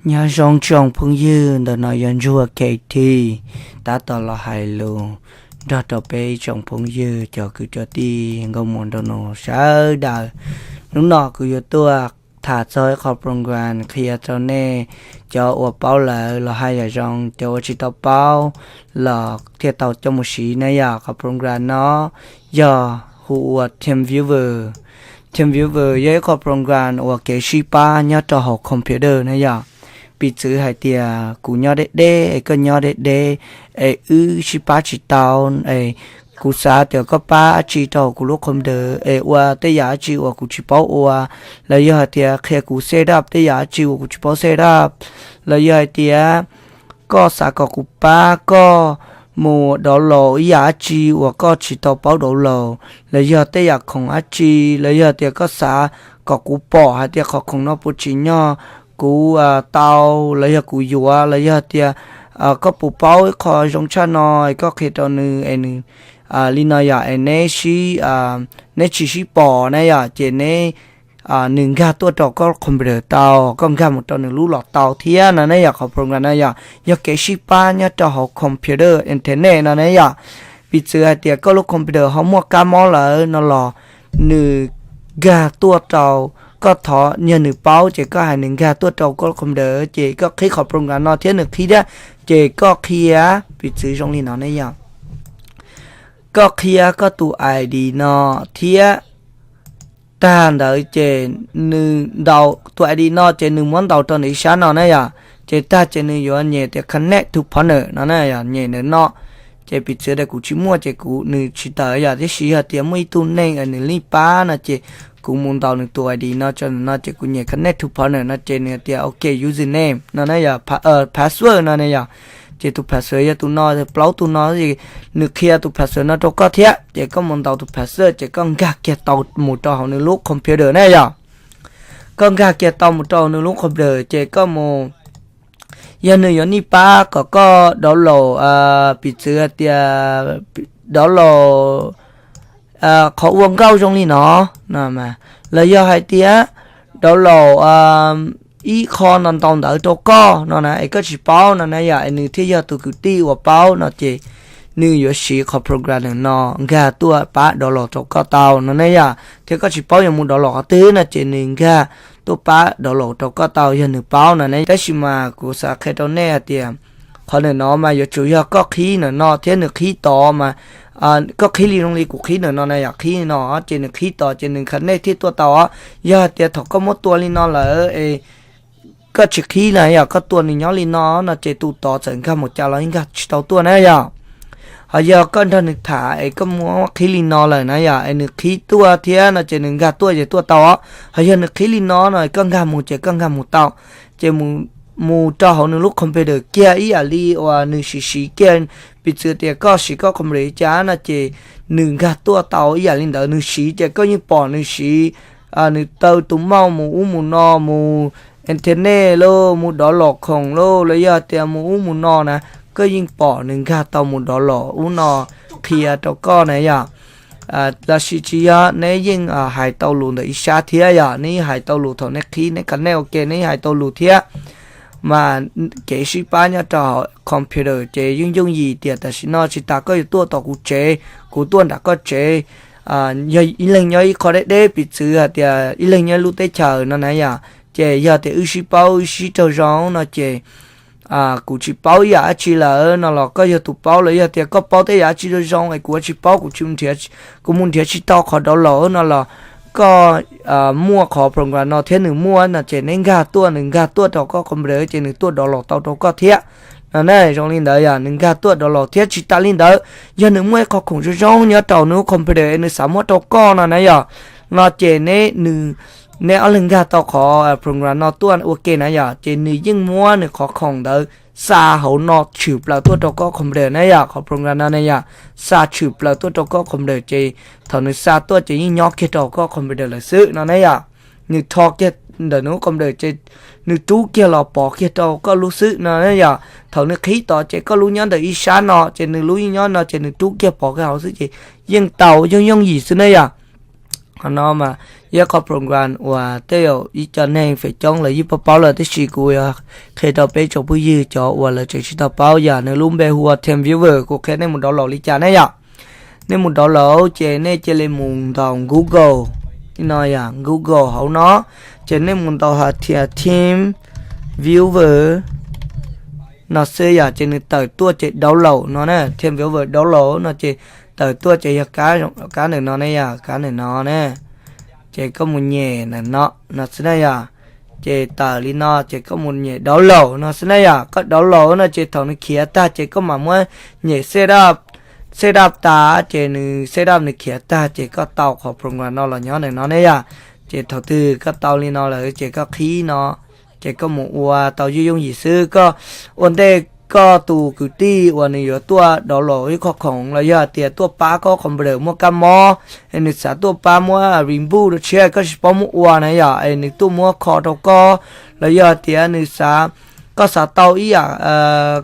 Nyob zoo tsoom phooj ywg, ntawm no yog Ntsuag K T tab tom los hais lus nrog rau peb tsoom phooj ywg cov kwv cov tij nkauj muam nraug nus sawv daws. Hnub no kuv yuav tuaj tham txog ib qho program qhia rau nej cov uas paub lawm los haj yam zoo, cov uas tsis tau paub los thiaj tau coj mus siv na yom. Qhov program no yog hu ua TeamViewer. TeamViewer yog ib qho program uas kev sib pab nyob rau hauv computer na yom. Piv txwv hais tias kuv nyob deb deb es koj nyob deb deb es wb sib pab tsis tau, es kuv xav tias koj pab dab tsi rau hauv kuv lub computer es ua tej yam dab tsi uas kuv tsis paub ua, los yog hais tias qhia kuv set up tej yam dab tsi uas kuv tsis paub set up, los yog hais tias koj xav kom kuv pab koj mus download ib yam dab tsi uas koj tsis tau paub download, los yog tej yam khoom dab tsi, los yog tias koj xav kom kuv pom hais tias qhov khoom no puas tsim nyog kuv tau, los yog kuv yuav, los yog tias koj puas paub ib qho zoo tshaj no es koj qhia rau nws es nws li no yom, es neb sib, neb tsis sib pom na yom, ces neb, nws nkag tuaj rau koj computer tau, koj nkag mus rau nws lub los tau thiab no ne yom. Qhov program no yom yog kev sib pab nyob rau hauv computer internet no ne yom. Piv txwv hais tias koj lub computer ho muaj kab mob lawm no los nws nkag tuaj rau, koj thov yog nws paub ces koj hais nws nkag tuaj rau koj lub computer ces koj qhib qhov program no thiab nws qhib thiab, ces koj qhia, piv txwv zoo li no ne yom. Koj qhia koj tus I D no thiab tag ntawd ces nws ntaus tus I D no ces nws muab ntaus rau ntawm ib sab no na yom, ces tag ces nws yuav nyem tias connect to partner no na yom, nyem ntawm no. Ces piv txwv tias kuv tsis muaj ces kuv, nws tsis tawm yom, tiam sis yog tias muaj ib tug neeg nws li pab no ces kuv mus ntaus nws tus I D no tso no ces kuv nyem connect to partner no ces nws tias ok username no na yom, password no na yom. Ces tus password yog tus no, plaub tug no, nws qhia tus password no rau koj thiab ces koj mus ntaus tus password ces koj nkag kiag tau mus rau hauv nws lub computer na yom. Koj nkag kiag tau mus rau nws lub computer ces koj mus, yog nws yuav nij pab kom koj download, piv txwv hais tias download qhov ua nkauj zoo li no, los yog hais tias download ib qho no ntau ntawv rau koj no na es koj tsis paub no na yom, es nws thiaj yog tus kwv tij uas paub no ces nws yuav siv qhov program no nkag tuaj pab download rau koj tau no na yom. Thiab koj tsis paub yuav mus download qhov twg no ces nws nkag tuaj pab download rau koj tau yog nws paub no ne. Tab sis mas kuv xav qhia rau nej hais tias qhov ntawm no mas yuav tsum yog koj qhib ntawm no thiab nws qhib tod mas, koj qhib li zoo li kuv qhib ntawm no na yom, qhib no ces nws qhib tod ces nws connect thiaj tuaj tau os. Yog hais tias thaum koj muab tua li no lawm es koj tsis qhib na yom, koj tua nws nyob li no no ces tus tod txawm nkag mus cas los yeej nkag tsis tau tuaj na yom. Ho yog koj nrog nws tham es koj muab qhib li no lawm na yom, es nws qhib tuaj thiab no ces nws nkag tuaj ces tuaj tau os. Ho yog nws qhib li no no koj nkag mus ces koj nkag mus tau. Ces mus rau hauv nws lub computer kiag ib yam li uas nws siv siv kiag, piv txwv tias koj siv koj computer li cas no ces nws nkag tuaj tau ib yam li ntawd, nws siv ces koj yeej pom nws siv, nws taw tus mouse mus ub mus no, mus internet lauj, mus download khoom lauj, los yog tias mus ub mus no na, koj yeej pom nws nkag tau mus download ub no qhia rau koj na yom. Los sis tsis yog neb yeej hais tau lus ntawm ib sab thiab yom, neb yeej hais tau lus thaum neb qhib neb connect ok neb yeej hais tau lus thiab. Mas kev sib pab nyob rau hauv computer ces yooj yooj yim tias tam sim no tsis tas koj yuav tuaj tom kuv tsev, kuv tuaj nram koj tsev, yog ib leeg nyob ib qho deb deb, piv txwv hais tias ib leeg nyob ib lub teb chaws no na yom, ces yog tias wb sib paub wb sib raug zoo no ces kuv tsis paub ib yam dab tsi lawm no los koj yog tus paub, los yog tias koj paub tej yam dab tsi zoo zoo es kuv tsis paub, kuv tsis, kuv mus nrhiav tsis tau qhov download no los koj muaj qhov program no thiab nws muaj no ces neb nkag tuaj, nws nkag tuaj rau koj computer ces nws tuaj download tau rau koj thiab no na. Zoo li ntawd yom, nws nkag tuaj download thiab. Tsis tas li ntawd, yog nws muaj ib qho khoom zoo zoo nyob rau nws computer es nws xav muab rau koj no na yom, no ces neb, neb ob leeg nkag tau qhov program no tuaj ua ke na yom, ces nws yeej muab nws qhov khoom ntawd xa hauv no tshwm plaws tuaj rau koj computer na yom. Qhov program no na yom, xa tshwm plaws tuaj rau koj computer ces thaum nws xa tuaj ces yeej nyob kiag rau koj computer lawm xwb no na yom. Nws rho kiag ntawm nws lub computer ces nws rub kiag los pov kiag rau koj lub xwb no na yom. Thaum nws qhib tod ces koj lub nyob ntawm ib sab no ces nws lub yeej nyob no ces nws rub kiag pov kiag hauv xwb ces yeej tau yooj yooj yim xwb na yom. Qhov no mas Yog qhov program uas tej zaum ib co neeg feem coob lawv yeej paub paub lawm, tab sis kuv yuav qhia rau peb tsoom phooj ywg cov uas lawv tseem tsis tau paub, yog nws lub npe hu ua TeamViewer. Kuv qhia nej mus download li cas ne yom. Nej mus download ces nej cia li mus ntaus Google, no yog Google hauv no, ces nej mus ntaus hais tias TeamViewer no xwb yom, ces nws tawm tuaj ces download no na, TeamViewer download no ces tawm tuaj ces yog kab ntawm no ne yom, kab ntawm no ne. Ces koj mus nyem ntawm no, no xwb na yom. Ces tawm li no ces koj mus nyem download no xwb na yom. Koj download no ces thaum nws khiav tag ces koj mam muab nyem setup, setup tas ces nws setup nws khiav tag ces koj tau qhov program no los nyob ntawm no ne yom. Ces thaum twg koj tau li no lawm ces koj qhib no, ces koj mus ua tau yooj yooj yim xwb. Koj ua ntej koj tus kwv tij uas nws yuav tuaj download ib qho khoom los yog hais tias tuaj pab koj computer muaj kab mob, es nws xav tuaj pab muab reboot rau tshiab koj tsis paub muab ua na yom, es nws tuaj muab kho rau koj, los yog hais tias nws xav, koj xav tau ib yam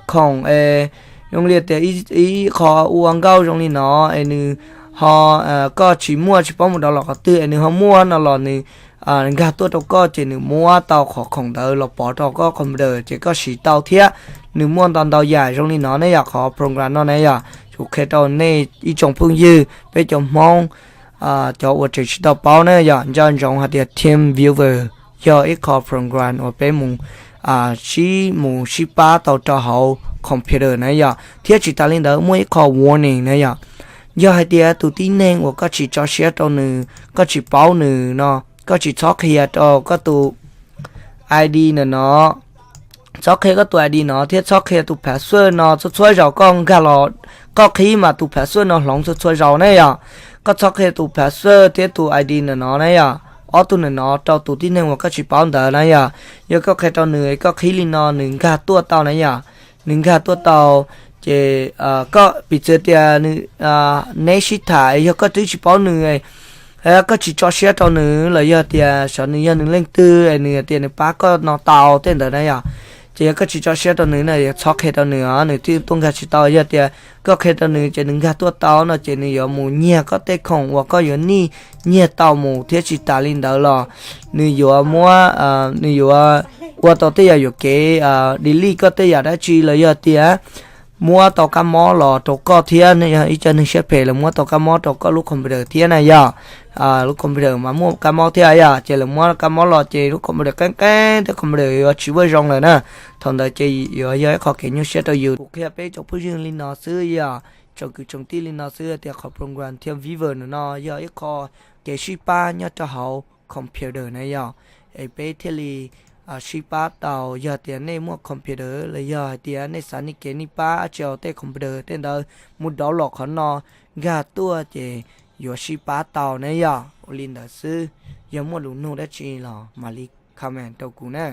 khoom es zoo li tias ib qho ua nkauj zoo li no es nws ho, koj tsis muaj tsis paub mus download qhov twg es nws ho muaj no los nws nkag tuaj rau koj ces nws muab tau qhov khoom ntawd los pov rau koj computer ces koj siv tau thiab. Nws muaj ntau ntau yam zoo li no ne yom, qhov program no ne yom. Kuv qhia rau nej ib tsoom phooj ywg peb cov Hmoob, cov uas tseem tsis tau paub ne yom, nco ntsoov hais tias TeamViewer yog ib qho program uas peb mus sib mus sib pab tau rau hauv computer na yom. Thiab tsis tas li ntawd muaj ib qho warning na yom. Yog hais tias tus tib neeg uas koj tsis tso siab rau nws, koj tsis paub nws no, koj tsis txhob qhia rau koj tus ID ntawm no, txhob qhia koj tus ID no thiab txhob qhia tus password no txhua txhua zaus koj nkag los, koj qhib mas tus password no hloov txhua txhua zaus ne yom. Koj txhob qhia tus password thiab tus ID ntawm no na yom, ob tug ntawm no rau tus tib neeg uas koj tsis paub ntawd na yom. Yog koj qhia rau nws, koj qhib li no nws nkag tuaj tau na yom, nws nkag tuaj tau. Ces koj piv txwv tias neb sib tham, yog koj twb tsis paub nws, koj tsis tso siab rau nws los yog tias xyov nws yog nws leej twg es nws tias nws pab koj no tau tej ntawd na yom, ces yog koj tsis tso siab rau nws no yuav txhob qhia rau nws os, nws thiaj tuaj nkag tsis tau. Yog tias koj qhia rau nws ces nws nkag tuaj tau no ces nws yuav mus nyiag koj tej khoom uas koj yuav nij, nyiag tau mus thiab tsis tas li ntawd los nws yuav muab, nws yuav ua tau tej yam yuam kev, delete koj tej yam dab tsi los yog tias muab tau kab mob los rau koj thiab. Yog ib co neeg siab phem lawv muab tau kab mob rau koj lub computer thiab na yom. Lub computer mas muaj kab mob thiab yom, ces lawv muab kab mob los ces lub computer qeeb qeeb thiab computer yuav tsis vuaj zoo lawm na. Thaum ntawd ces yuav yog ib qho kev nyuaj siab rau yus. Kuv qhia peb tsoom phooj ywg li no xwb yom, tsoom kwv tsoom tij li no xwb tias qhov program TeamViewer no yog ib qho kev sib pab nyob rau hauv computer na yom. Es peb thiaj li sib pab tau. Yog tias nej muaj computer los yog hais tias nej xav nij kev nij pab dab tsi tej computer tej ntawd, mus download qhov no nkag tuaj ces yuav sib pab tau na yom. Ua li ntawd xwb, yog muaj lus nug dab tsi los mam li comment rau kuv na.